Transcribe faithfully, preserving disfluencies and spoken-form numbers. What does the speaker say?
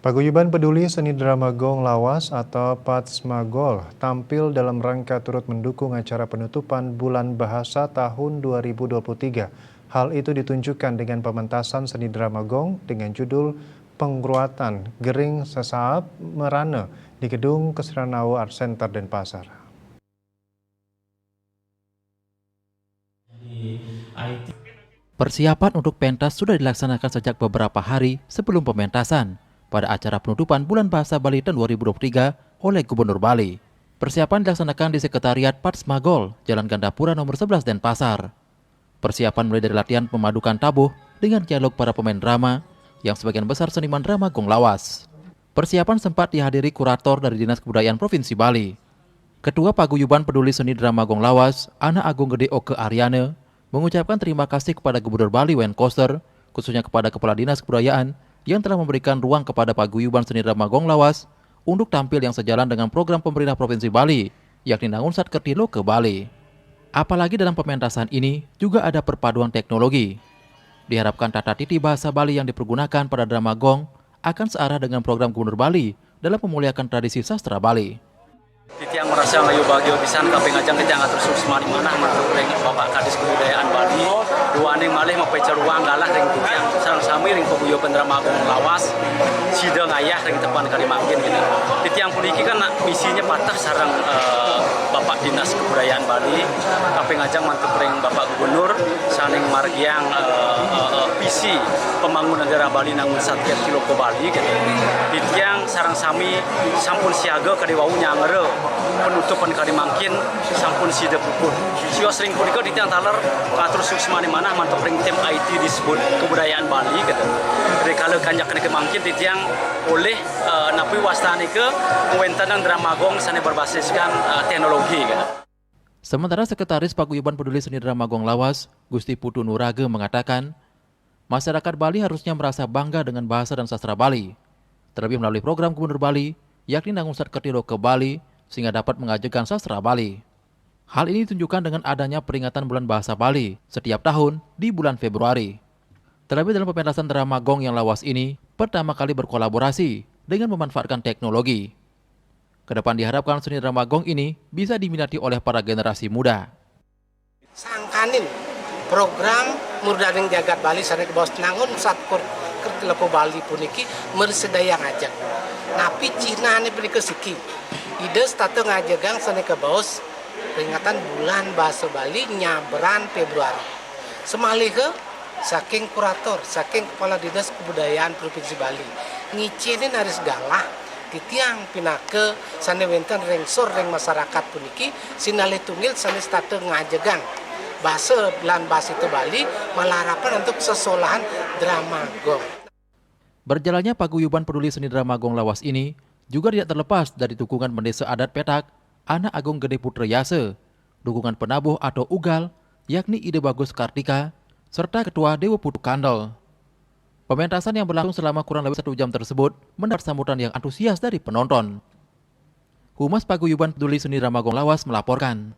Paguyuban Peduli Seni Drama Gong Lawas atau Patsmagol tampil dalam rangka turut mendukung acara penutupan Bulan Bahasa tahun dua ribu dua puluh tiga. Hal itu ditunjukkan dengan pementasan seni drama gong dengan judul Pengruatan Gering Sesaat Merana di Gedung Kesranau Art Center, Denpasar. Persiapan untuk pentas sudah dilaksanakan sejak beberapa hari sebelum pementasan pada acara penutupan Bulan Bahasa Bali tahun dua ribu dua puluh tiga oleh Gubernur Bali. Persiapan dilaksanakan di Sekretariat Patsmagol, Jalan Gandapura nomor sebelas, Denpasar. Persiapan mulai dari latihan memadukan tabuh dengan dialog para pemain drama, yang sebagian besar seniman drama gong lawas. Persiapan sempat dihadiri kurator dari Dinas Kebudayaan Provinsi Bali. Ketua Paguyuban Peduli Seni Drama Gong Lawas, Anak Agung Gede Oke Aryana, mengucapkan terima kasih kepada Gubernur Bali Wayan Koster, khususnya kepada Kepala Dinas Kebudayaan yang telah memberikan ruang kepada Paguyuban Seni Drama Gong Lawas untuk tampil yang sejalan dengan program pemerintah Provinsi Bali, yakni Nangun Sat Kerthi Loka Bali. Apalagi dalam pementasan ini juga ada perpaduan teknologi. Diharapkan tata titi bahasa Bali yang dipergunakan pada drama gong akan searah dengan program Gubernur Bali dalam memuliakan tradisi sastra Bali. Titiang merasa ngayu bahagia pisan kaping ajeng titiang atur suksmani manah mantuk ring Bapak Kadis Kebudayaan Bali. Duaning malih mapaica ruang galah ring titiang sareng sami ring paguyuban drama gong lawas. Sida ngayah ring tepan kadi mangkin gitu. Titiang puniki kan misinya pateh sareng eh, Bapak Dinas Kebudayaan Bali. Kaping ajeng mantuk ring Bapak Gubernur saning margiang eh, eh, eh, visi pembangunan daerah Bali Nangun Sat Kerthi Loka Bali gitu. Titiang sareng sami sampun siaga kadi wau nyangra penutupan kadi mangkin sampun sida puput. Sios ring punika titiang taler ngatur suksmani manah mantuk ring tim I T Disbud Kebudayaan Bali gitu. Rikala kanjak nika mangkin titiang olih eh, napi wastanika ngwentenang drama gong sane berbasiskan eh, teknologi gitu. Sementara Sekretaris Paguyuban Peduli Seni Drama Gong Lawas, Gusti Putu Nuraga mengatakan, masyarakat Bali harusnya merasa bangga dengan bahasa dan sastra Bali, terlebih melalui program Gubernur Bali, yakni Nangun Sat Kerthi Loka Bali, sehingga dapat mengajegang sastra Bali. Hal ini ditunjukkan dengan adanya peringatan Bulan Bahasa Bali setiap tahun di bulan Februari. Terlebih dalam pementasan drama gong yang lawas ini, pertama kali berkolaborasi dengan memanfaatkan teknologi. Kedepan diharapkan seni drama gong ini bisa diminati oleh para generasi muda. Sangkaning program murdaning jagat Bali sane kabaos Nangun Sat Kerthi Loka Bali puniki mrasidayang ajeg. Napi cihnane punika siki? Ida setata ngajegang sane kabaos peringatan Bulan Basa Bali nyabran Februari. Samaliha saking kurator, saking Kepala Dinas Kebudayaan Provinsi Bali ngicinin raris galah titiang pinaka sane wenten ring sor ring masyarakat puniki sinalih tunggil sane setata ngajegang basa lan bahasa Bali malarapan untuk sesolahan drama gong. Berjalannya Paguyuban Peduli Seni Drama Gong Lawas ini juga tidak terlepas dari dukungan Pendesa Adat Petak, Anak Agung Gede Putra Yasa, dukungan penabuh atau ugal, yakni Ida Bagus Kartika, serta Ketua Dewa Putu Kandel. Pementasan yang berlangsung selama kurang lebih satu jam tersebut mendapat sambutan yang antusias dari penonton. Humas Paguyuban Peduli Seni Drama Gong Lawas melaporkan.